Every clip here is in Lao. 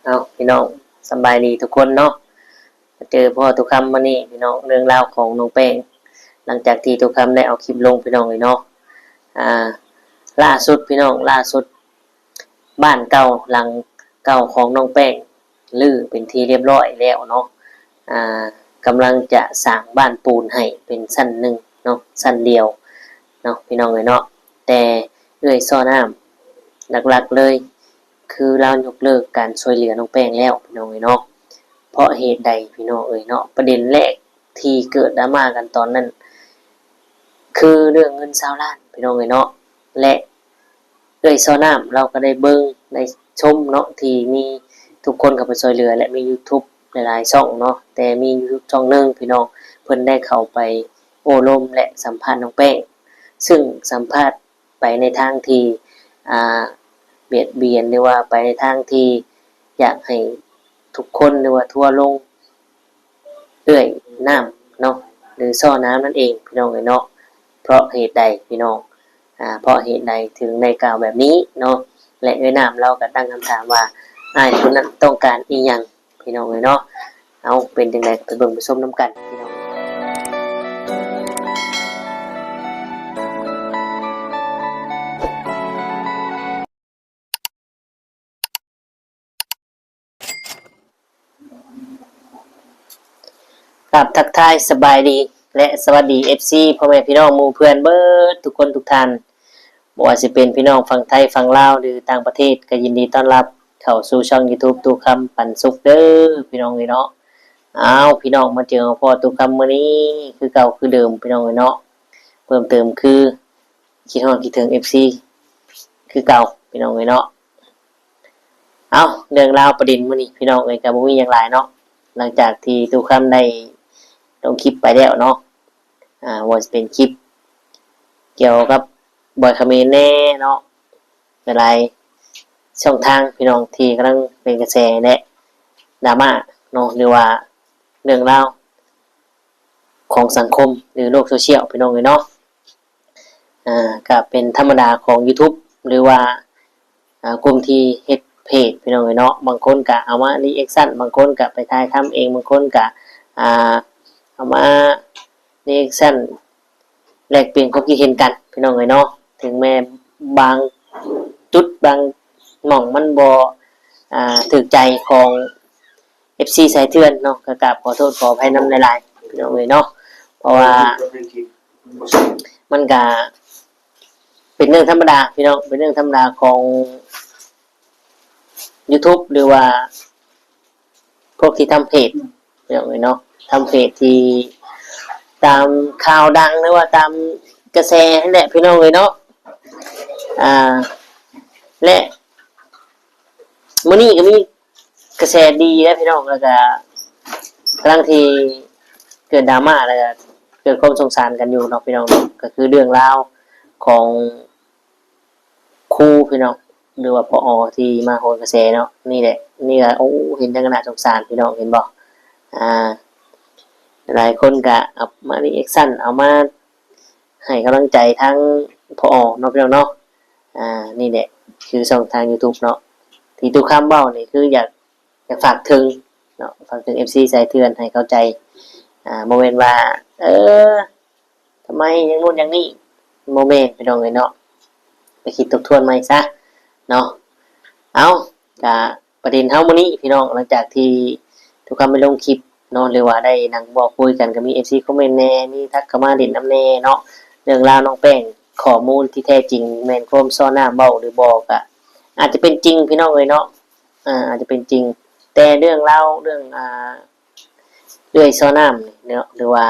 ເອົາ ພີ່ນ້ອງ ສະບາຍດີທຸກຄົນເນາະ ມາເຈີພໍ່ຕຸຄຳມື້ນີ້ພີ່ນ້ອງ ເລື່ອງລາວຂອງນ້ອງແປ້ງ ຫຼັງຈາກທີ່ຕຸຄຳໄດ້ເອົາຄລິບລົງພີ່ນ້ອງເອີຍເນາະ ອ່າ ລ່າສຸດພີ່ນ້ອງ ລ່າສຸດ ບ້ານເກົ່າຫຼັງເກົ່າຂອງນ້ອງແປ້ງ ຮື້ເປັນທີ່ຮຽບຮ້ອຍແລ້ວເນາະ ອ່າ ກຳລັງຈະສ້າງບ້ານປູນໃຫ້ເປັນຊັ້ນໜຶ່ງເນາະ ຊັ້ນດຽວເນາະ ພີ່ນ້ອງເອີຍເນາະ ແຕ່ເອື້ອຍຊໍນ້ຳ ຫຼັກໆເລີຍ ຄືລາວຍົກເລີກການຊ່ວຍເຫຼືອນ້ອງແປ້ງແລ້ວ ພີ່ນ້ອງເອີຍເນາະ ເພາະເຫດໃດພີ່ນ້ອງເອີຍເນາະ ປະເດັນແລກທີ່ເກີດດຣາມາກັນຕອນນັ້ນ ຄືເລື່ອງເງິນຊາວລ້ານ ພີ່ນ້ອງເອີຍເນາະ ແລະ ເອື້ອຍຊໍນ້ຳ ລາວກໍໄດ້ເບິ່ງໄດ້ຊົມເນາະ ທີ່ມີທຸກຄົນເຂົ້າໄປຊ່ວຍເຫຼືອ ແລະ ມີຢູທູບຫຼາຍໆຊ່ອງເນາະ ແຕ່ມີຢູທູບຊ່ອງໜຶ່ງພີ່ນ້ອງ ເພິ່ນໄດ້ເຂົ້າໄປໂອ້ລົມ ແລະ ສຳພາດນ້ອງແປ້ງ ຊຶ່ງສຳພາດ ໄປໃນທາງທີ່ ອ່າ ບຽດບຽນ ຫຼືວ່າໄປໃນທາງທີ່ຢາກໃຫ້ທຸກຄົນ ຫຼືວ່າທົວລົງເອື້ອຍນ້ຳເນາະ ຫຼືຊໍນ້ຳນັ້ນເອງ ພີ່ນ້ອງເອີຍເນາະ ເພາະເຫດໃດພີ່ນ້ອງ ອ່າ ເພາະເຫດໃດເຖິງໄດ້ກ່າວແບບນີ້ເນາະ ແລະ ເອື້ອຍນ້ຳລາວກໍຕັ້ງຄຳຖາມວ່າ ອ້າຍຄົນນັ້ນຕ້ອງການອີ່ຫຍັງ? ພີ່ນ້ອງເອີຍເນາະ ເອົາ ເປັນຈັ່ງໃດ ໄປເບິ່ງໄປຊົມນຳກັນພີ່ນ້ອງ. ກາບທັກທາຍສະບາຍດີ ແລະ ສະຫວັດດີ ເອັຟຊີ ພໍ່ແມ່ພີ່ນ້ອງໝູ່ເພື່ອນເບິດທຸກຄົນທຸກທ່ານ ບໍ່ວ່າຊິເປັນພີ່ນ້ອງຝັ່ງໄທຝັ່ງລາວ ຫຼື ຕ່າງປະເທດ ກໍຍິນດີຕ້ອນຮັບເຂົ້າສູ່ຊ່ອງຢູທູບຕຸຄຳປັນສຸກເດີ ພີ່ນ້ອງເອີຍເນາະ. ອ້າວ ພີ່ນ້ອງ ມາເຈີມາພໍ້ຕຸຄຳມື້ນີ້ຄືເກົ່າຄືເດີມ ພີ່ນ້ອງເອີຍເນາະ ເພີ່ມເຕີມຄື ຄິດຮອດຄິດເຖິງ ເອັຟຊີ ຄືເກົ່າ ພີ່ນ້ອງເອີຍເນາະ. ເອົ້າ ເລື່ອງລາວປະເດັນມື້ນີ້ ພີ່ນ້ອງເອີຍ ກໍບໍ່ມີຫຍັງຫຼາຍເນາະ ຫຼັງຈາກທີ່ຕຸຄຳໄດ້ລົງຄລິບໄປແລ້ວເນາະ ອ່າ ບໍ່ວ່າຈະເປັນຄລິບກ່ຽວກັບບອຍຂະເໝນແດ່ເນາະ ຫຼາຍໆຊ່ອງທາງ ພີ່ນ້ອງ ທີ່ກຳລັງເປັນກະແສ ແລະ ດຣາມາເນາະ ຫຼືວ່າເລື່ອງລາວຂອງສັງຄົມ ຫຼື ໂລກໂຊຊຽວ ພີ່ນ້ອງເອີຍເນາະ. ອ່າ ກະເປັນທຳມະດາຂອງຢູທູບ ຫຼືວ່າ ອ່າ ກຸ່ມທີ່ເຮັດເພຈ ພີ່ນ້ອງເອີຍເນາະ ບາງຄົນກະເອົາມາຣີແອັກຊັນ ບາງຄົນກະໄປຖ່າຍທຳເອງ ບາງຄົນກະ ອ່າ ເອົາມາຣີແອັກຊັນ ແລກປ່ຽນຄວາມຄິດເຫັນກັນ ພີ່ນ້ອງເອີຍເນາະ ເຖິງແມ່ບາງຈຸດບາງໝ່ອງມັນບໍ່ ອ່າ ຖືກໃຈຂອງ ເອັຟຊີ ສາຍເຖື່ອນເນາະ ກໍກາບຂໍໂທດຂໍອະໄພນຳຫຼາຍໆ ພີ່ນ້ອງເອີຍເນາະ ເພາະວ່າມັນກະເປັນເລື່ອງທຳມະດາ ພີ່ນ້ອງ ເປັນເລື່ອງທຳມະດາຂອງຢູທູບ ຫຼືວ່າພວກທີ່ທຳເພຈ ພີ່ນ້ອງເອີຍເນາະ ທຳເພຈທີ່ຕາມຂ່າວດັງ ຫຼືວ່າຕາມກະແສຫັ້ນແຫຼະ ພີ່ນ້ອງເອີຍເນາະ ອ່າ ແລະ ມື້ນີ້ກໍມີກະແສດີເດ້ພີ່ນ້ອງ ແລ້ວກະກຳລັງທີ່ເກີດດຣາມາ ແລ້ວກະເກີດຄວາມສົງສານກັນຢູ່ເນາະພີ່ນ້ອງເນາະ ກໍຄືເລື່ອງລາວຂອງຄູພີ່ນ້ອງ ຫຼືວ່າ ຜອ ທີ່ມາໂຫນກະແສເນາະ ນີ້ແຫຼະ ນີ້ກະ ໂອ້ ເຫັນຈັ່ງກະໜ້າສົງສານພີ່ນ້ອງ ເຫັນບໍ່ ອ່າ ຫຼາຍຄົນກະເອົາມາຣີແອັກຊັນ ເອົາມາ ໃຫ້ກຳລັງໃຈທາງ ຜອ ເນາະພີ່ນ້ອງເນາະ ອ່າ ນີ້ແຫຼະ ຄືຊ່ອງທາງຢູທູບເນາະ ທີ່ຕຸຄຳເວົ້ານີ້ ຄືຢາກ ຢາກຝາກເຖິງເນາະ ຝາກເຖິງເອັຟຊີສາຍເຖື່ອນໃຫ້ເຂົ້າໃຈ ອ່າ ບໍ່ແມ່ນວ່າ ເອີ ທຳໄມຢ່າງໂນ້ນຢ່າງນີ້ ບໍ່ແມ່ນ ພີ່ນ້ອງເອີຍເນາະ ໄປຄິດທົບທວນໃໝ່ຊະເນາະ ເອົ້າ ກະ ປະເດັນເຮົາມື້ນີ້ພີ່ນ້ອງ ຫຼັງຈາກທີ່ຕຸຄຳໄປລົງຄລິບເນາະ ຫຼືວ່າໄດ້ນັ່ງເວົ້າຄຸຍກັນ ກໍມີເອັຟຊີຄອມເມັນແດ່ ມີທັກເຂົ້າມາຫຼິ້ນນຳແດ່ເນາະ ເລື່ອງລາວນ້ອງແປ້ງ ຂໍ້ມູນທີ່ແທ້ຈິງແມ່ນຄວາມຊໍນ້ຳເວົ້າຫຼືບໍ່ ກະອາດຈະເປັນຈິງພີ່ນ້ອງເອີຍເນາະ ອາ ອາດຈະເປັນຈິງ ແຕ່ເລື່ອງລາວ ເລື່ອງ ອ່າ ເອື້ອຍຊໍນ້ຳນີ້ເນາະ ຫຼືວ່າ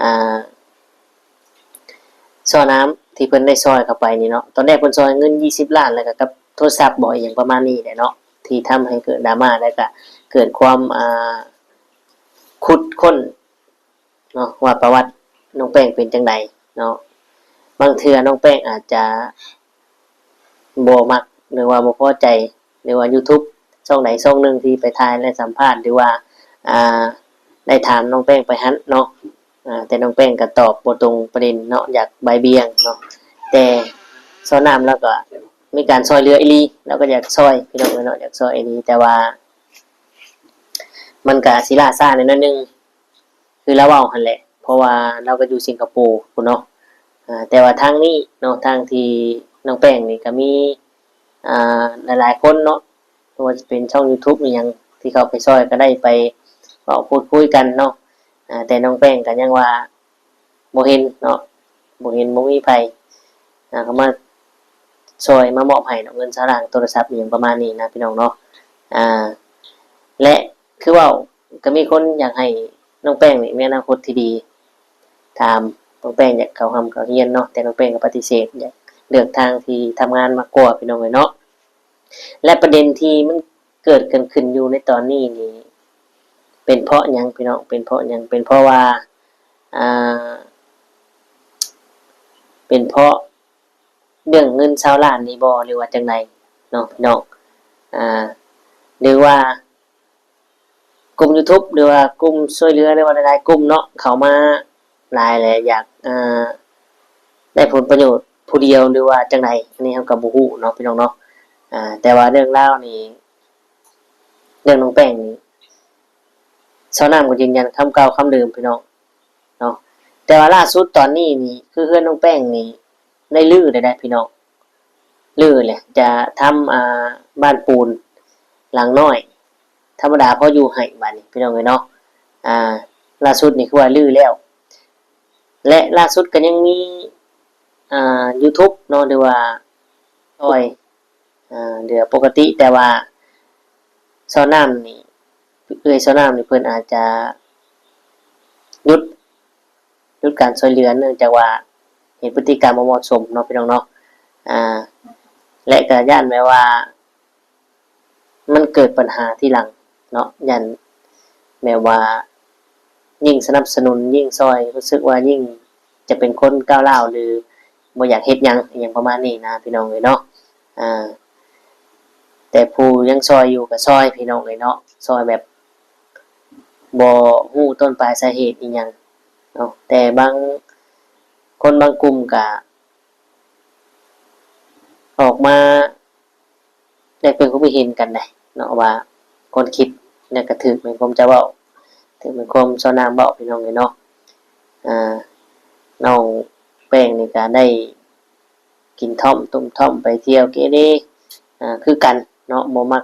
ອ່າ ຊໍນ້ຳທີ່ເພິ່ນໄດ້ຊ່ອຍເຂົ້າໄປນີ້ເນາະ ຕອນແລກເພິ່ນຊ່ອຍເງິນຊາວລ້ານ ແລ້ວກໍກັບໂທລະສັບບໍ ອີ່ຫຍັງປະມານນີ້ແຫຼະເນາະ ທີ່ທຳໃຫ້ເກີດດຣາມາ ແລ້ວກໍເກີດຄວາມ ອ່າ ຂຸດຄົ້ນເນາະ ວ່າປະຫວັດນ້ອງແປ້ງເປັນຈັ່ງໃດເນາະ ບາງເທື່ອນ້ອງແປ້ງອາດຈະ ບໍ່ມັກ ຫຼືວ່າບໍ່ພໍໃຈ ຫຼືວ່າຢູທູບຊ່ອງໃດຊ່ອງໜຶ່ງທີ່ໄປຖ່າຍ ແລະ ສຳພາດ ຫຼືວ່າ ອ່າ ໄດ້ຖາມນ້ອງແປ້ງໄປຫັ້ນເນາະ ອ່າ ແຕ່ນ້ອງແປ້ງກໍຕອບບໍ່ຕົງປະເດັນເນາະ ຢາກບ່າຍບ່ຽງເນາະ ແຕ່ຊໍນ້ຳລາວກໍ ມີການຊ່ອຍເຫຼືອອີ່ຫຼີ ລາວກໍຢາກຊ່ອຍ ພີ່ນ້ອງເອີຍເນາະ ຢາກຊ່ອຍອີ່ຫຼີ ແຕ່ວ່າມັນກະຊິລ້າຊ້າແດ່ໜ້ອຍໜຶ່ງ ຄືລາວເວົ້າຫັ້ນແຫຼະ ເພາະວ່າລາວກໍຢູ່ສິງກະໂປພຸ້ນເນາະ. ອາ ແຕ່ວ່າທາງນີ້ເນາະ ທາງທີ່ນ້ອງແປ້ງນີ້ກໍມີ ອາ ຫຼາຍໆຄົນເນາະ ບໍ່ວ່າຈະເປັນຊ່ອງຢູທູບອີ່ຫຍັງທີ່ເຂົ້າໄປຊ່ອຍ ກໍໄດ້ໄປເວົ້າພູດຄຸຍກັນເນາະ. ອາ ແຕ່ນ້ອງແປ້ງກໍຍັງວ່າ ບໍ່ເຫັນເນາະ ບໍ່ເຫັນ ບໍ່ມີໃຜ ອາ ເຂົ້າມາຊ່ອຍ ມາມອບໃຫ້ເນາະ ເງິນຊາວລ້ານ ໂທລະສັບອີ່ຫຍັງປະມານນີ້ນະ ພີ່ນ້ອງເນາະ. ອາ ແລະ ຄືເວົ້າ ກໍມີຄົນຢາກໃຫ້ນ້ອງແປ້ງນີ້ມີອະນາຄົດທີ່ດີ ຖາມນ້ອງແປ້ງຢາກເຂົ້າຮ່ຳເຂົ້າຮຽນເນາະ ແຕ່ນ້ອງແປ້ງກໍປະຕິເສດ ຢາກເລືອກທາງທີ່ທຳງານມາກກວ່າ ພີ່ນ້ອງເອີຍເນາະ. ແລະ ປະເດັນທີ່ມັນເກີດກັນຂຶ້ນຢູ່ໃນຕອນນີ້ນີ້ ເປັນເພາະຫຍັງ ພີ່ນ້ອງ? ເປັນເພາະຫຍັງ? ເປັນເພາະວ່າ ອ່າ ເປັນເພາະເລື່ອງເງິນຊາວລ້ານນີ້ບໍ່ ຫຼືວ່າຈັ່ງໃດເນາະ ພີ່ນ້ອງ? ອ່າ ຫຼືວ່າ ກຸ່ມຢູທູບ ຫຼືວ່າກຸ່ມຊ່ວຍເຫຼືອ ຫຼືວ່າຫຼາຍໆກຸ່ມເນາະ ເຂົ້າມາຫຼາຍແຫຼະ ຢາກ ເອີ ໄດ້ຜົນປະໂຫຍດຜູ້ດຽວ ຫຼືວ່າຈັ່ງໃດ ອັນນີ້ເຮົາກໍບໍ່ຮູ້ເນາະ ພີ່ນ້ອງເນາະ. ອາ ແຕ່ວ່າເລື່ອງລາວນີ້ ເລື່ອງນ້ອງແປ້ງນີ້ ຊາວນ້ຳກໍຢືນຢັນຄຳເກົ່າຄຳເດີມ ພີ່ນ້ອງເນາະ. ແຕ່ວ່າລ່າສຸດຕອນນີ້ນີ້ ຄືເຮືອນນ້ອງແປ້ງນີ້ ໄດ້ຮື້ແລ້ວເດ້ ພີ່ນ້ອງ. ຮື້ແຫຼະ ຈະທຳ ອ່າ ບ້ານປູນຫຼັງນ້ອຍ ທຳມະດາພໍຢູ່ໃຫ້ ບາດນີ້ ພີ່ນ້ອງເອີຍເນາະ. ອ່າ ລ່າສຸດນີ້ຄືວ່າຮື້ແລ້ວ ແລະ ລ່າສຸດກໍຍັງມີ ອ່າ ຢູທູບເນາະ ຫຼືວ່າຊ່ອຍ ອ່າ ເຫຼືອປົກກະຕິ ແຕ່ວ່າຊາວນ້ຳນີ້ ເອື້ອຍຊາວນ້ຳນີ້ ເພິ່ນອາດຈະຢຸດ ຢຸດການຊ່ວຍເຫຼືອ ເນື່ອງຈາກວ່າເຫັນພຶດຕິກຳບໍ່ເໝາະສົມເນາະ ພີ່ນ້ອງເນາະ. ອ່າ ແລະ ກໍຢ້ານແບບວ່າມັນເກີດບັນຫາທີຫຼັງເນາະ ຢ້ານແບບວ່າຍິ່ງສະໜັບສະໜູນ ຍິ່ງຊ່ອຍ ຮູ້ສຶກວ່າຍິ່ງຈະເປັນຄົນກ້າວຮ້າວ ຫຼື ບໍ່ຢາກເຮັດຫຍັງ ອີ່ຫຍັງປະມານນີ້ນະ ພີ່ນ້ອງເອີຍເນາະ. ອ່າ ແຕ່ຜູ້ຍັງຊ່ອຍຢູ່ກໍຊ່ອຍ ພີ່ນ້ອງເອີຍເນາະ ຊ່ອຍແບບ ບໍ່ຮູ້ຕົ້ນປາຍສາເຫດອີ່ຫຍັງເນາະ. ແຕ່ບາງຄົນບາງກຸ່ມກະອອກມາແລກປ່ຽນຄວາມຄິດເຫັນກັນໄດ໋ເນາະ ວ່າຄວາມຄິດນັ້ນກະຖືກແມ່ນຄວາມເຈົ້າເວົ້າ ຖືກແມ່ນຄວາມຊາວນ້ຳເວົ້າ ພີ່ນ້ອງເອີຍເນາະ. ອ່າ ນ້ອງແປ້ງນີ້ກະໄດ້ ກິນທ້ອມ ຕົ້ມທ້ອມ ໄປທ່ຽວເກເລ ອ່າ ຄືກັນເນາະ ບໍ່ມັກ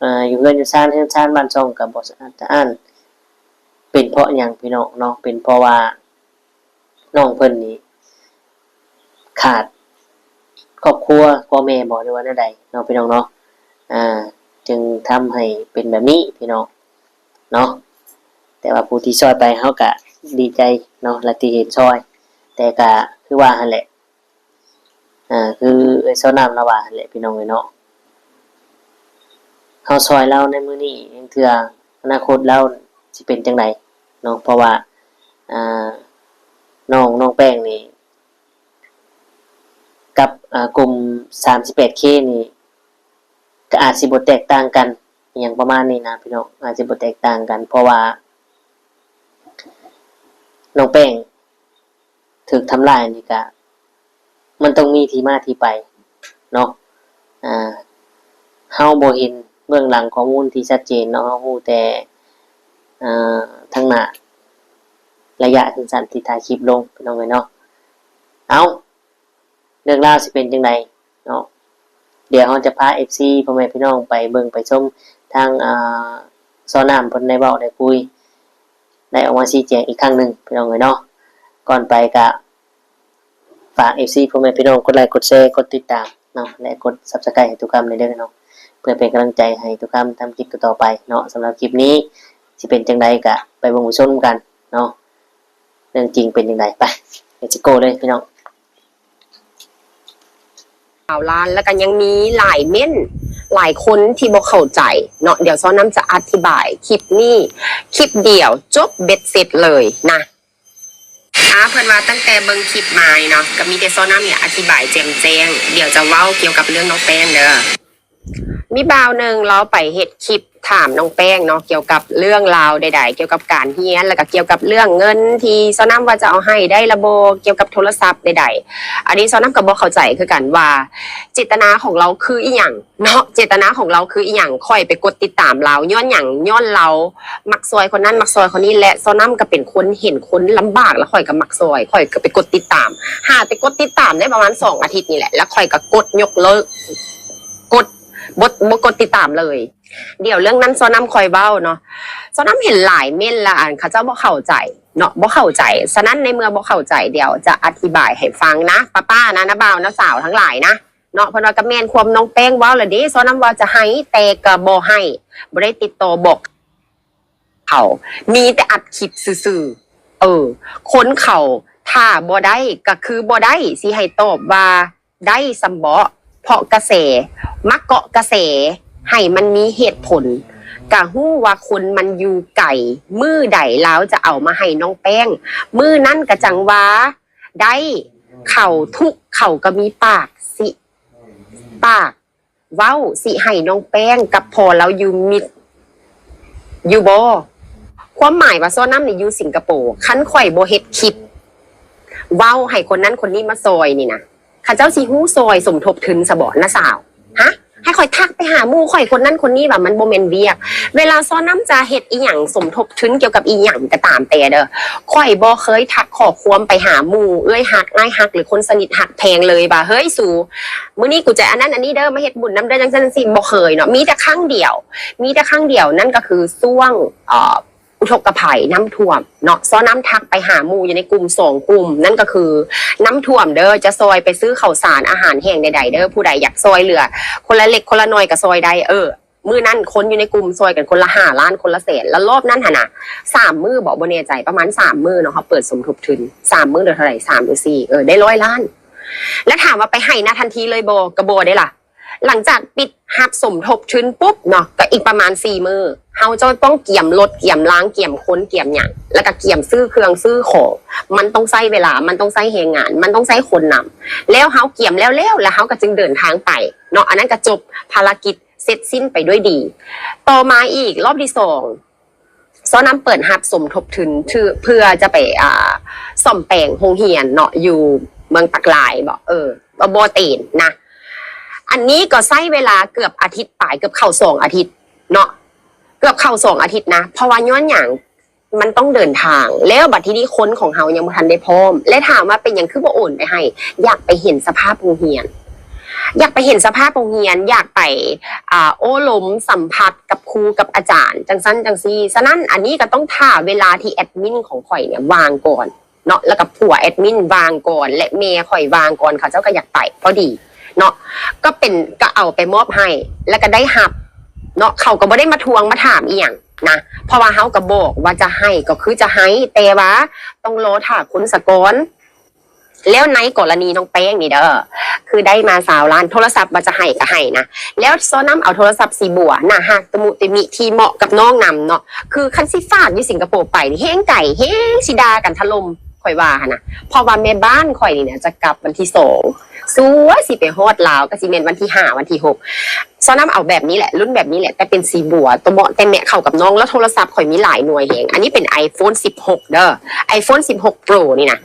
ອ່າ ຢູ່ເຮືອນຢູ່ຊານ ເຮືອນຊານບ້ານຊ່ອງກໍບໍ່ສະອາດສະອ້ານ. ເປັນເພາະຫຍັງ ພີ່ນ້ອງເນາະ? ເປັນເພາະວ່ານ້ອງເພິ່ນນີ້ຂາດຄອບຄົວ ພໍ່ແມ່ບໍ ຫຼືວ່າແນວໃດເນາະ ພີ່ນ້ອງເນາະ? ອ່າ ຈຶ່ງທຳໃຫ້ເປັນແບບນີ້ ພີ່ນ້ອງເນາະ. ແຕ່ວ່າຜູ້ທີ່ຊ່ອຍໄປ ເຮົາກະດີໃຈເນາະ ແລະ ທີ່ເຫັນຊ່ອຍ ແຕ່ກະຄືວ່າຫັ້ນແຫຼະ ອ່າ ຄືເອື້ອຍຊາວນ້ຳລາວວ່າຫັ້ນແຫຼະ ພີ່ນ້ອງເອີຍເນາະ. ເຮົາຊ່ອຍລາວໃນມື້ນີ້ ຍັງເທື່ອອະນາຄົດລາວຊິເປັນຈັ່ງໃດເນາະ? ເພາະວ່າ ອ່າ ນ້ອງ ນ້ອງແປ້ງນີ້ ກັບ ອ່າ ກຸ່ມສາມສິບແປດເຄນີ້ ກໍອາດຊິບໍ່ແຕກຕ່າງກັນ ອີ່ຫຍັງປະມານນີ້ນະ ພີ່ນ້ອງ ອາດຊິບໍ່ແຕກຕ່າງກັນ ເພາະວ່ານ້ອງແປ້ງ ຖືກທຳລາຍນີ້ກະ ມັນຕ້ອງມີທີ່ມາທີ່ໄປເນາະ. ອ່າ ເຮົາບໍ່ເຫັນເບື້ອງຫຼັງຂໍ້ມູນທີ່ຊັດເຈນເນາະ ເຮົາຮູ້ແຕ່ ອ່າ ທາງໜ້າ ໄລຍະສັ້ນໆທີ່ຖ່າຍຄລິບລົງ ພີ່ນ້ອງເອີຍເນາະ. ເອົ້າ ເລື່ອງລາວຊິເປັນຈັ່ງໃດເນາະ? ດຽວເຮົາຈະພາເອັຟຊີ ພໍ່ແມ່ພີ່ນ້ອງໄປເບິ່ງໄປຊົມທາງ ອ່າ ຊາວນ້ຳເພິ່ນໄດ້ເວົ້າໄດ້ຄຸຍ ໄດ້ອອກມາຊີ້ແຈງອີກຄັ້ງໜຶ່ງ ພີ່ນ້ອງເອີຍເນາະ. ກ່ອນໄປກະຝາກເອັຟຊີ ພໍ່ແມ່ພີ່ນ້ອງກົດໄລກົດແຊ ກົດຕິດຕາມເນາະ ແລະ ກົດຊັບສະໄຄຣບ໌ໃຫ້ຕຸຄຳແດ່ເດີເນາະ ເພື່ອເປັນກຳລັງໃຈໃຫ້ຕຸຄຳທຳຄລິບຕໍ່ໆໄປເນາະ. ສຳລັບຄລິບນີ້ຊິເປັນຈັ່ງໃດກະໄປເບິ່ງໄປຊົມນຳກັນເນາະ ເລື່ອງຈິງເປັນຈັ່ງໃດ. ໄປ Let's go ເລີຍພີ່ນ້ອງ. ຊາວລ້ານ ແລ້ວກໍຍັງມີຫຼາຍເມັ້ນ ຫຼາຍຄົນທີ່ບໍ່ເຂົ້າໃຈເນາະ. ດຽວຊາວນ້ຳຈະອະທິບາຍຄລິບນີ້ ຄລິບດຽວຈົບເບັດເສັດເລີຍນະ. ອ່າ ເພິ່ນວ່າຕັ້ງແຕ່ເບິ່ງຄລິບມານີ້ເນາະ ກໍມີແຕ່ຊາວນ້ຳນີ້ອະທິບາຍແຈ່ມແຈ້ງ. ດຽວຈະເວົ້າກ່ຽວກັບເລື່ອງນ້ອງແປ້ງເດີ. ມີບ່າວໜຶ່ງລາວໄປເຮັດຄລິບ ຖາມນ້ອງແປ້ງເນາະ ກ່ຽວກັບເລື່ອງລາວໃດໆ ກ່ຽວກັບການຮຽນ ແລ້ວກໍກ່ຽວກັບເລື່ອງເງິນທີ່ຊາວນ້ຳວ່າຈະເອົາໃຫ້ໄດ້ລະບໍ່ ກ່ຽວກັບໂທລະສັບໃດໆ. ອັນນີ້ຊາວນ້ຳກໍບໍ່ເຂົ້າໃຈຄືກັນວ່າເຈດຕະນາຂອງລາວຄືອີ່ຫຍັງເນາະ ເຈດຕະນາຂອງລາວຄືອີ່ຫຍັງ. ຂ້ອຍໄປກົດຕິດຕາມລາວຍ້ອນຫຍັງ? ຍ້ອນລາວມັກຊ່ອຍຄົນນັ້ນ ມັກຊ່ອຍຄົນນີ້ ແລະຊາວນ້ຳກໍເປັນຄົນເຫັນຄົນລຳບາກ ແລ້ວຂ້ອຍກໍມັກຊ່ອຍ ຂ້ອຍກໍໄປກົດຕິດຕາມ. ຫາແຕ່ກົດຕິດຕາມໄດ້ປະມານສອງອາທິດນີ້ແຫຼະ ແລ້ວຂ້ອຍກໍກົດຍົກເລີກ ກົດ ບໍ່ ບໍ່ກົດຕິດຕາມເລີຍ. ດຽວເລື່ອງນັ້ນຊາວນ້ຳຄ່ອຍເວົ້າເນາະ. ຊາວນ້ຳເຫັນຫຼາຍເມັນລະ ອັນເຂົາເຈົ້າບໍ່ເຂົ້າໃຈເນາະ ບໍ່ເຂົ້າໃຈ. ສະນັ້ນໃນເມື່ອບໍ່ເຂົ້າໃຈ ດຽວຈະອະທິບາຍໃຫ້ຟັງນະ ປ້າໆ ນະ ນ້າບ່າວ ນ້າສາວທັງຫຼາຍນະເນາະ. ເພິ່ນວ່າກໍແມ່ນຄວາມນ້ອງແປ້ງເວົ້າລະເດ້ ຊາວນ້ຳວ່າຈະໃຫ້ ແຕ່ກໍບໍ່ໃຫ້ ບໍ່ໄດ້ຕິດຕໍ່ບອກເຂົາ ມີແຕ່ອັດຄລິບຊື່ໆ. ເອີ ຄົນເຂົາຖ້າບໍ່ໄດ້ກໍຄືບໍ່ໄດ້ ຊິໃຫ້ຕອບວ່າ ໄດ້ຊຳເບາະ ເພາະກະແສ ມາເກາະກະແສ ໃຫ້ມັນມີເຫດຜົນ. ກະຮູ້ວ່າຄົນມັນຢູ່ໄກ ມື້ໃດລາວຈະເອົາມາໃຫ້ນ້ອງແປ້ງ ມື້ນັ້ນກະຈັ່ງວ່າໄດ້. ເຂົາທຸກ ເຂົາກໍມີປາກ ຊິ ປາກເວົ້າ ຊິໃຫ້ນ້ອງແປ້ງກັບພໍ່ລາວຢູ່ມິດຢູ່ບໍ່? ຄວາມໝາຍວ່າຊາວນ້ຳນີ້ຢູ່ສິງກະໂປ ຄັນຂ້ອຍບໍ່ເຮັດຄລິບເວົ້າໃຫ້ຄົນນັ້ນຄົນນີ້ມາຊ່ອຍນີ້ນະ ເຂົາເຈົ້າຊິຮູ້ຊ່ອຍສົມທົບທຶນຊະບໍ ນ້າສາວ? ຮະ ໃຫ້ຂ້ອຍທັກໄປຫາໝູ່ຂ້ອຍຄົນນັ້ນຄົນນີ້ວ່າມັນບໍ່ແມ່ນວຽກ. ເວລາຊາວນ້ຳຈະເຮັດອີ່ຫຍັງສົມທົບທຶນກ່ຽວກັບອີ່ຫຍັງກໍຕາມແຕ່ເດີ ຂ້ອຍບໍ່ເຄີຍທັກຂໍ້ຄວາມໄປຫາໝູ່ເອື້ອຍຮັກ ອ້າຍຮັກ ຫຼືຄົນສະໜິດຮັກແພງເລີຍວ່າ ເຮີ້ຍສູ ມື້ນີ້ກູຈະອັນນັ້ນອັນນີ້ເດີ ມາເຮັດບຸນນຳເດີ ຈັ່ງຊັ້ນຈັ່ງຊີ້ ບໍ່ເຄີຍເນາະ. ມີແຕ່ຄັ້ງດຽວ ມີແຕ່ຄັ້ງດຽວ ນັ້ນກໍຄືຊ່ວງ ເອີ ອຸທົກກະໄພ ນ້ຳຖ້ວມເນາະ ຊາວນ້ຳທັກໄປຫາໝູ່ຢູ່ໃນກຸ່ມສອງກຸ່ມ ນັ້ນກໍຄືນ້ຳຖ້ວມເດີ ຈະຊ່ອຍໄປຊື້ເຂົ້າສານອາຫານແຫ້ງໃດໆເດີ ຜູ້ໃດຢາກຊ່ອຍເຫຼືອຄົນລະເລັກຄົນລະໜ້ອຍກໍຊ່ອຍໄດ້. ເອີ ມື້ນັ້ນຄົນຢູ່ໃນກຸ່ມຊ່ອຍກັນຄົນລະຫ້າລ້ານ ຄົນລະແສນ ລະລອບນັ້ນຫັ້ນນະ ສາມມື້ບໍ ບໍ່ແນ່ໃຈ ປະມານສາມມື້ເນາະ ເຮົາເປີດສົມທົບທຶນ ສາມມື້ເຫຼືອເທົ່າໃດ ສາມຫຼືສີ່ ເອີ ໄດ້ຮ້ອຍລ້ານ. ແລະຖາມວ່າໄປໃຫ້ນະທັນທີເລີຍບໍ ກໍບໍ່ເດ້ລະ. ຫຼັງຈາກປິດຮັບສົມທົບທຶນປຸບເນາະ ກໍອີກປະມານສີ່ມື້ ເຮົາຈະຕ້ອງກຽມລົດ ກຽມລາງ ກຽມຄົນ ກຽມຫຍັງ ແລ້ວກໍກຽມຊື້ເຄື່ອງຊື້ຂອງ. ມັນຕ້ອງໃຊ້ເວລາ ມັນຕ້ອງໃຊ້ແຮງງານ ມັນຕ້ອງໃຊ້ຄົນນຳ ແລ້ວເຮົາກຽມແລ້ວໆ ແລ້ວເຮົາກໍຈຶ່ງເດີນທາງໄປເນາະ. ອັນນັ້ນກໍຈົບພາລະກິດ ເສັດສິ້ນໄປດ້ວຍດີ. ຕໍ່ມາອີກລອບທີສອງ ຊາວນ້ຳເປີດຮັບສົມທົບທຶນ ເພື່ອຈະໄປ ອ່າ ສ້ອມແປງໂຮງຮຽນເນາະ ຢູ່ເມືອງປາກລາຍບໍ ເອີ ບໍ່ເຕນນະ. ອັນນີ້ກໍໃຊ້ເວລາເກືອບອາທິດປາຍ ເກືອບເຂົ້າສອງອາທິດເນາະ ເກືອບເຂົ້າສອງອາທິດນະ ເພາະວ່າຍ້ອນຫຍັງ? ມັນຕ້ອງເດີນທາງ ແລ້ວບັດທີນີ້ຄົນຂອງເຮົາຍັງບໍ່ທັນໄດ້ພ້ອມ ແລະຖາມວ່າເປັນຫຍັງຄືບໍ່ໂອນໄປໃຫ້? ຢາກໄປເຫັນສະພາບໂຮງຮຽນ ຢາກໄປເຫັນສະພາບໂຮງຮຽນ ຢາກໄປ ອ່າ ໂອ້ລົມສຳຜັດກັບຄູກັບອາຈານ ຈັ່ງຊັ້ນຈັ່ງຊີ້. ສະນັ້ນ ອັນນີ້ກໍຕ້ອງຖ້າເວລາທີ່ແອດມິນຂອງຂ້ອຍນີ້ວ່າງກ່ອນເນາະ ແລ້ວກໍຜົວແອດມິນວ່າງກ່ອນ ແລະແມ່ຂ້ອຍວ່າງກ່ອນ ເຂົາເຈົ້າກໍຢາກໄປພໍດີເນາະ ກໍເປັນ ກໍເອົາໄປມອບໃຫ້ ແລ້ວກໍໄດ້ຮັບເນາະ. ເຂົາກໍບໍ່ໄດ້ມາທວງມາຖາມອີ່ຫຍັງນະ ເພາະວ່າເຮົາກໍບອກວ່າຈະໃຫ້ກໍຄືຈະໃຫ້ ແຕ່ວ່າຕ້ອງລໍຖ້າຄົນສາກ່ອນ. ແລ້ວໃນກໍລະນີນ້ອງແປ້ງນີ້ເດີ ຄືໄດ້ມາຊາວລ້ານ ໂທລະສັບວ່າຈະໃຫ້ກໍໃຫ້ນະ ແລ້ວຊາວນ້ຳເອົາໂທລະສັບສີບົວ ໜ້າຮັກ ຕະມຸຕະມິ ທີ່ເໝາະກັບນ້ອງນຳເນາະ. ຄືຄັນຊິຝາກຢູ່ສິງກະໂປໄປນີ້ແຮງໄກ ແຮງຊິດ່າກັນຖະຫຼົ່ມ ຂ້ອຍວ່າຫັ້ນນະ ເພາະວ່າແມ່ບ້ານຂ້ອຍນີ້ນະ ຈະກັບວັນທີສອງ ສ່ວນຊິໄປຮອດລາວກໍຊິແມ່ນວັນທີຫ້າ ວັນທີຫົກ. ຊາວນ້ຳເອົາແບບນີ້ແຫຼະ ລຸ້ນແບບນີ້ແຫຼະ ແຕ່ເປັນສີບົວ ຕົວເໝາະແຕ່ແມະເຂົ້າກັບນ້ອງ ແລ້ວໂທລະສັບຂ້ອຍມີຫຼາຍໜ່ວຍແຮງ. ອັນນີ້ເປັນ iPhone ສິບຫົກ ເດີ iPhone ສິບຫົກ Pro ນີ້ນະ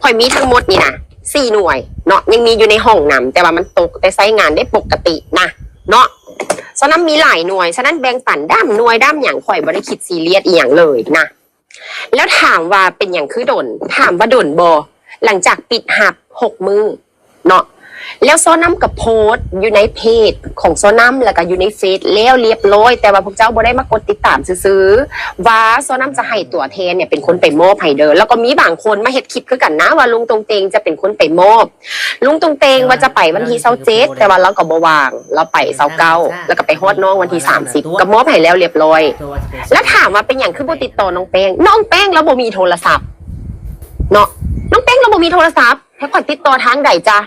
ຂ້ອຍມີທັງໝົດນີ້ນະ ສີ່ໜ່ວຍເນາະ ຍັງມີຢູ່ໃນຫ້ອງນຳ ແຕ່ວ່າມັນຕົກ ແຕ່ໃຊ້ງານໄດ້ປົກກະຕິນະເນາະ. ຊາວນ້ຳມີຫຼາຍໜ່ວຍ ສະນັ້ນແບ່ງປັນດ້າມໜ່ວຍດ້າມຫຍັງ ຂ້ອຍບໍ່ໄດ້ຄິດຊີຣຽສອີ່ຫຍັງເລີຍນະ. ແລ້ວຖາມວ່າເປັນຫຍັງຄືດົນ? ຖາມວ່າດົນບໍ່? ຫຼັງຈາກປິດຮັບຫົກມື້ເນາະ ແລ້ວຊາວນ້ຳກໍໂພສຢູ່ໃນເພຈຂອງຊາວນ້ຳ ແລ້ວກໍຢູ່ໃນເຟສແລ້ວລຽບລ້ອຍ ແຕ່ວ່າພວກເຈົ້າບໍ່ໄດ້ມາກົດຕິດຕາມຊື່ໆ ວ່າຊາວນ້ຳຈະໃຫ້ຕົວແທນເນຍເປັນຄົນໄປມອບໃຫ້ເດີ. ແລ້ວກໍມີບາງຄົນມາເຮັດຄລິບຄືກັນນະ ວ່າລຸງຕົງເຕັງຈະເປັນຄົນໄປມອບ ລຸງຕົງເຕັງວ່າຈະໄປວັນທີຊາວເຈັດ ແຕ່ວ່າລາວກໍບໍ່ວ່າງ ລາວໄປຊາວເກົ້າ ແລ້ວກໍໄປຮອດນ້ອງວັນທີສາມສິບ ກໍມອບໃຫ້ແລ້ວລຽບລ້ອຍ. ແລ້ວຖາມວ່າເປັນຫຍັງຄືບໍ່ຕິດຕໍ່ນ້ອງແປ້ງ? ນ້ອງແປ້ງລາວບໍ່ມີໂທລະສັບເນາະ ນ້ອງແປ້ງລາວບໍ່ມີໂທລະສັບ ໃຫ້ຂ້ອຍຕິດຕໍ່ທາງໃດຈະ?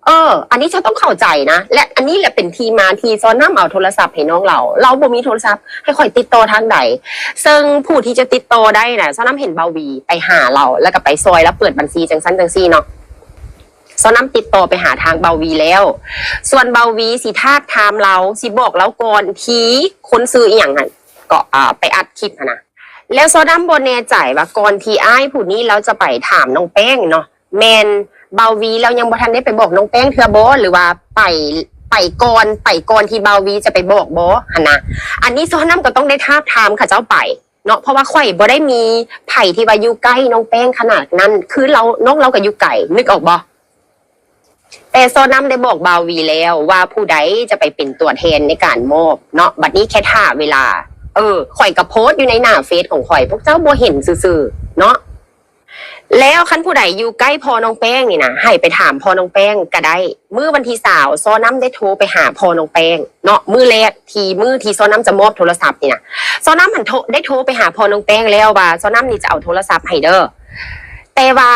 ເອີ ອັນນີ້ເຈົ້າຕ້ອງເຂົ້າໃຈນະ ແລະ ອັນນີ້ແຫຼະເປັນທີ່ມາທີ່ຊາວນ້ຳເອົາໂທລະສັບໃຫ້ນ້ອງລາວ ລາວບໍ່ມີໂທລະສັບ ໃຫ້ຂ້ອຍຕິດຕໍ່ທາງໃດ? ເຊິ່ງຜູ້ທີ່ຈະຕິດຕໍ່ໄດ້ນະ ຊາວນ້ຳເຫັນບ່າວວີໄປຫາລາວ ແລ້ວກໍໄປຊ່ອຍລາວເປີດບັນຊີຈັ່ງຊັ້ນຈັ່ງຊີ້ເນາະ. ຊາວນ້ຳຕິດຕໍ່ໄປຫາທາງບ່າວວີແລ້ວ ສ່ວນບ່າວວີຊິທາບທາມລາວ ຊິບອກລາວກ່ອນທີ່ຄົນຊື່ອີ່ຫຍັງຫັ້ນ ກໍ ອ່າ ໄປອັດຄລິບຫັ້ນນະ. ແລ້ວຊາວນ້ຳບໍ່ແນ່ໃຈວ່າກ່ອນທີ່ອ້າຍຜູ້ນີ້ລາວຈະໄປຖາມນ້ອງແປ້ງເນາະ ແມ່ນບ່າວວີລາວຍັງບໍ່ທັນໄດ້ໄປບອກນ້ອງແປ້ງເທື່ອບໍ່ ຫຼືວ່າໄປ ໄປກ່ອນ ໄປກ່ອນທີ່ບ່າວວີຈະໄປບອກບໍ່ຫັ້ນນະ. ອັນນີ້ຊາວນ້ຳກໍຕ້ອງໄດ້ທາບທາມເຂົາເຈົ້າໄປ ເນາະ ເພາະວ່າຂ້ອຍບໍ່ໄດ້ມີໃຜທີ່ວ່າຢູ່ໃກ້ນ້ອງແປ້ງຂະໜາດນັ້ນ ຄືລາວ ນ້ອງລາວກໍຢູ່ໄກ ນຶກອອກບໍ່? ແຕ່ຊາວນ້ຳໄດ້ບອກບ່າວວີແລ້ວວ່າຜູ້ໃດຈະໄປເປັນຕົວແທນໃນການມອບເນາະ ບັດນີ້ແຄ່ຖ້າເວລາ. ເອີ ຂ້ອຍກໍໂພສຢູ່ໃນໜ້າເຟສຂອງຂ້ອຍ ພວກເຈົ້າບໍ່ເຫັນຊື່ໆເນາະ. ແລ້ວຄັນຜູ້ໃດຢູ່ໃກ້ພໍ່ນ້ອງແປ້ງນີ້ນະ ໃຫ້ໄປຖາມພໍ່ນ້ອງແປ້ງກໍໄດ້. ມື້ວັນທີຊາວ ຊາວນ້ຳໄດ້ໂທໄປຫາພໍ່ນ້ອງແປ້ງເນາະ ມື້ແລກທີ່ ມື້ທີ່ຊາວນ້ຳຈະມອບໂທລະສັບນີ້ນະ ຊາວນ້ຳຫັ້ນໂທ ໄດ້ໂທໄປຫາພໍ່ນ້ອງແປ້ງແລ້ວວ່າ ຊາວນ້ຳນີ້ຈະເອົາໂທລະສັບໃຫ້ເດີ້. ແຕ່ວ່າ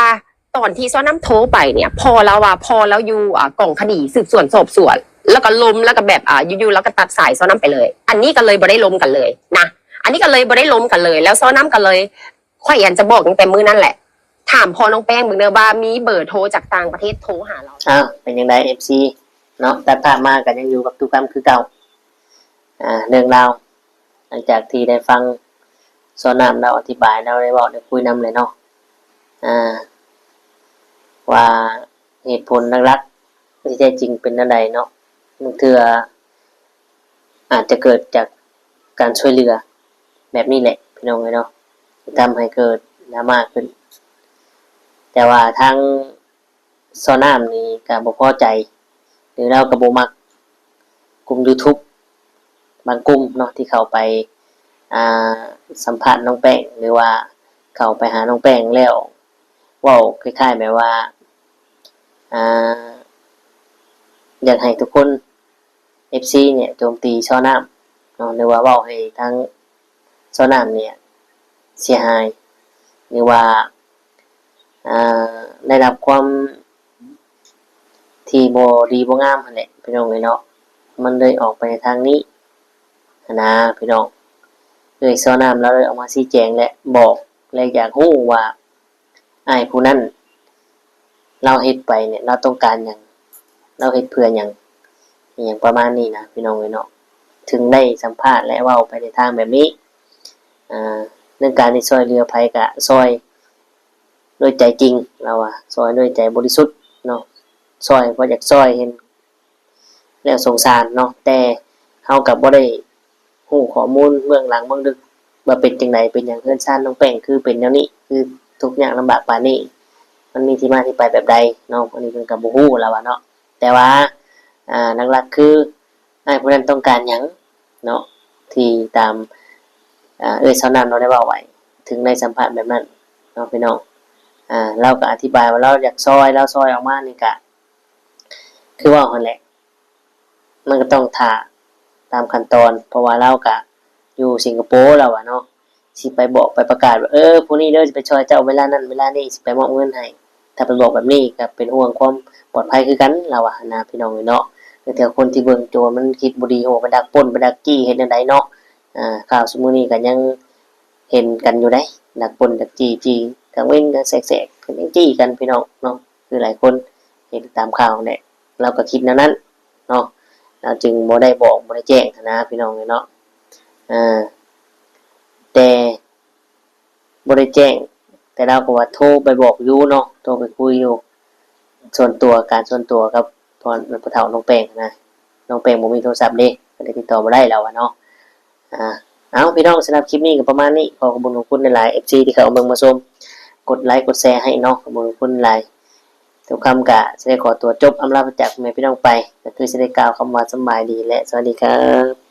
ຕອນທີ່ຊາວນ້ຳໂທໄປເນີ້ຍ ພໍ່ລາວວ່າ ພໍ່ລາວຢູ່ ອ່າ ກອງຄະດີສືບສວນສອບສວນ ແລ້ວກໍລົມ ແລ້ວກໍແບບ ອ່າ ຢູ່ໆລາວກໍຕັດສາຍຊາວນ້ຳໄປເລີຍ. ອັນນີ້ກໍເລີຍບໍ່ໄດ້ລົມກັນເລີຍນະ ອັນນີ້ກໍເລີຍບໍ່ໄດ້ລົມກັນເລີຍ. ແລ້ວຊາວນ້ຳກໍເລີຍ ຂ້ອຍອັນຈະບອກຕັ້ງແຕ່ມື້ນັ້ນແຫຼະ ຖາມພໍ່ນ້ອງແປ້ງເບິ່ງເດີ້ວ່າມີເບີໂທຈາກຕ່າງປະເທດໂທຫາລາວ. ອ້າວ ເປັນຈັ່ງໃດ ເອັຟຊີ ເນາະ ຕັດພາບມາກໍຍັງຢູ່ກັບຕູ້ຄຳຄືເກົ່າ. ອ່າ ເລື່ອງລາວ ຫຼັງຈາກທີ່ໄດ້ຟັງຊາວນ້ຳລາວອະທິບາຍ ລາວໄດ້ເວົ້າໄດ້ຄຸຍນຳແຫຼະເນາະ ອ່າ ວ່າເຫດຜົນຫຼັກໆທີ່ແທ້ຈິງເປັນແນວໃດເນາະ. ບາງເທື່ອ ອາດຈະເກີດຈາກການຊ່ວຍເຫຼືອແບບນີ້ແຫຼະ ພີ່ນ້ອງເອີຍເນາະ ທີ່ທຳໃຫ້ເກີດດຣາມາຂຶ້ນ. ແຕ່ວ່າທາງຊາວນ້ຳນີ້ກໍບໍ່ພໍໃຈ ຫຼືລາວກໍບໍ່ມັກກຸ່ມຢູທູບບາງກຸ່ມເນາະ ທີ່ເຂົ້າໄປ ອ່າ ສຳພາດນ້ອງແປ້ງ ຫຼືວ່າເຂົ້າໄປຫານ້ອງແປ້ງແລ້ວ ເວົ້າຄ້າຍໆແບບວ່າ ອ່າ ຢາກໃຫ້ທຸກຄົນ ເອັຟຊີ ເນ່ຍໂຈມຕີຊາວນ້ຳເນາະ ຫຼືວ່າເວົ້າໃຫ້ທາງຊາວນ້ຳເນ່ຍເສຍຫາຍ ຫຼືວ່າ ອ່າ ໄດ້ຮັບຄວາມທີ່ບໍ່ດີບໍ່ງາມຫັ້ນແຫຼະ ພີ່ນ້ອງເອີຍເນາະ. ມັນເລີຍອອກໄປໃນທາງນີ້ຫັ້ນນາ ພີ່ນ້ອງ. ເອື້ອຍຊາວນ້ຳລາວເລີຍອອກມາຊີ້ແຈງ ແລະ ບອກ ແລະ ຢາກຮູ້ວ່າ ອ້າຍຜູ້ນັ້ນລາວເຮັດໄປເນ່ຍ ລາວຕ້ອງການຫຍັງ ລາວເຮັດເພື່ອຫຍັງ ອີ່ຫຍັງປະມານນີ້ນະ ພີ່ນ້ອງເອີຍເນາະ. ເຖິງໄດ້ສຳພາດ ແລະ ເວົ້າໄປໃນທາງແບບນີ້ ອ່າ ເລື່ອງການທີ່ຊ່ອຍເຫຼືອໃຜກະຊ່ອຍດ້ວຍໃຈຈິງ ລາວວ່າ ຊ່ອຍດ້ວຍໃຈບໍລິສຸດເນາະ ຊ່ອຍເພາະຢາກຊ່ອຍ ເຫັນ ແລ້ວສົງສານເນາະ ແຕ່ເຮົາກໍບໍ່ໄດ້ຮູ້ຂໍ້ມູນເບື້ອງຫຼັງເບື້ອງເລິກວ່າເປັນຈັ່ງໃດ ເປັນຫຍັງເຮືອນຊານນ້ອງແປ້ງຄືເປັນແນວນີ້ ຄືທຸກຍາກລຳບາກປານນີ້ ມັນມີທີ່ມາທີ່ໄປແບບໃດເນາະ. ອັນນີ້ເພິ່ນກໍບໍ່ຮູ້ລະວ່າເນາະ ແຕ່ວ່າ ອ່າ ຫຼັກໆຄືອ້າຍຜູ້ນັ້ນຕ້ອງການຫຍັງເນາະ ທີ່ຕາມ ອ່າ ເອື້ອຍຊາວນ້ຳເນາະໄດ້ເວົ້າໄວ້ ເຖິງໄດ້ສຳພາດແບບນັ້ນເນາະ ພີ່ນ້ອງ. ອ່າ ລາວກໍອະທິບາຍວ່າລາວຢາກຊ່ອຍ ລາວຊ່ອຍອອກມານີ້ກະ ຄືເວົ້າຫັ້ນແຫຼະ ມັນກໍຕ້ອງຖ້າຕາມຂັ້ນຕອນ ເພາະວ່າລາວກະຢູ່ສິງກະໂປລາວວ່າເນາະ ຊິໄປບອກໄປປະກາດວ່າ ເອີ ຜູ້ນີ້ເດີ ຊິໄປຊ່ອຍເຈົ້າເວລານັ້ນເວລານີ້ ຊິໄປມອບເງິນໃຫ້. ຖ້າໄປບອກແບບນີ້ກໍເປັນຫ່ວງຄວາມປອດໄພຄືກັນລາວວ່າຫັ້ນນະ ພີ່ນ້ອງເອີຍເນາະ. ແຕ່ຄົນທີ່ເບິ່ງໂຈນມັນຄິດບໍ່ດີ ໂຫ ໄປດັກປຸ້ນ ໄປດັກຈີ້ ເຮັດແນວໃດເນາະ. ອ່າ ຂ່າວຊຸມມື້ນີ້ກໍຍັງເຫັນກັນຢູ່ໃດ໋ ດັກປຸ້ນດັກຈີ້ ຈີ້ກາງເວັນກາງແສກໆ ກໍຍັງຈີ້ກັນ ພີ່ນ້ອງເນາະ. ຄືຫຼາຍຄົນເຫັນຕາມຂ່າວແຫຼະ ລາວກໍຄິດແນວນັ້ນເນາະ ລາວຈຶ່ງບໍ່ໄດ້ບອກ ບໍ່ໄດ້ແຈ້ງຫັ້ນນະ ພີ່ນ້ອງເອີຍເນາະ. ເອີ ແຕ່ບໍ່ໄດ້ແຈ້ງ ແຕ່ລາວກໍວ່າໂທໄປບອກຢູ່ເນາະ ໂທໄປຄຸຍຢູ່ສ່ວນຕົວ ການສ່ວນຕົວກັບພໍ່ ພໍ່ເຖົ້ານ້ອງແປ້ງຫັ້ນນະ. ນ້ອງແປ້ງບໍ່ມີໂທລະສັບເດ້ ກໍເລີຍຕິດຕໍ່ບໍ່ໄດ້ ລາວວ່າເນາະ. ອ່າ ເອົາ ພີ່ນ້ອງ ສຳລັບຄລິບນີ້ກໍປະມານນີ້ ຂໍຂອບຄຸນຂອບຄຸນຫຼາຍໆ ເອັຟຊີ ທີ່ເຂົ້າມາເບິ່ງມາຊົມ ກົດໄລກົດແຊໃຫ້ເນາະ ຂອບຄຸນຂອບຄຸນຫຼາຍ. ທຸກຄຳກະຊິໄດ້ຂໍຕົວຈົບອຳລາພາຈາກພໍ່ແມ່ພີ່ນ້ອງໄປ ກໍຄືຊິໄດ້ກ່າວຄຳວ່າສຳບາຍດີ ແລະ ສະຫວັດດີຄັບ.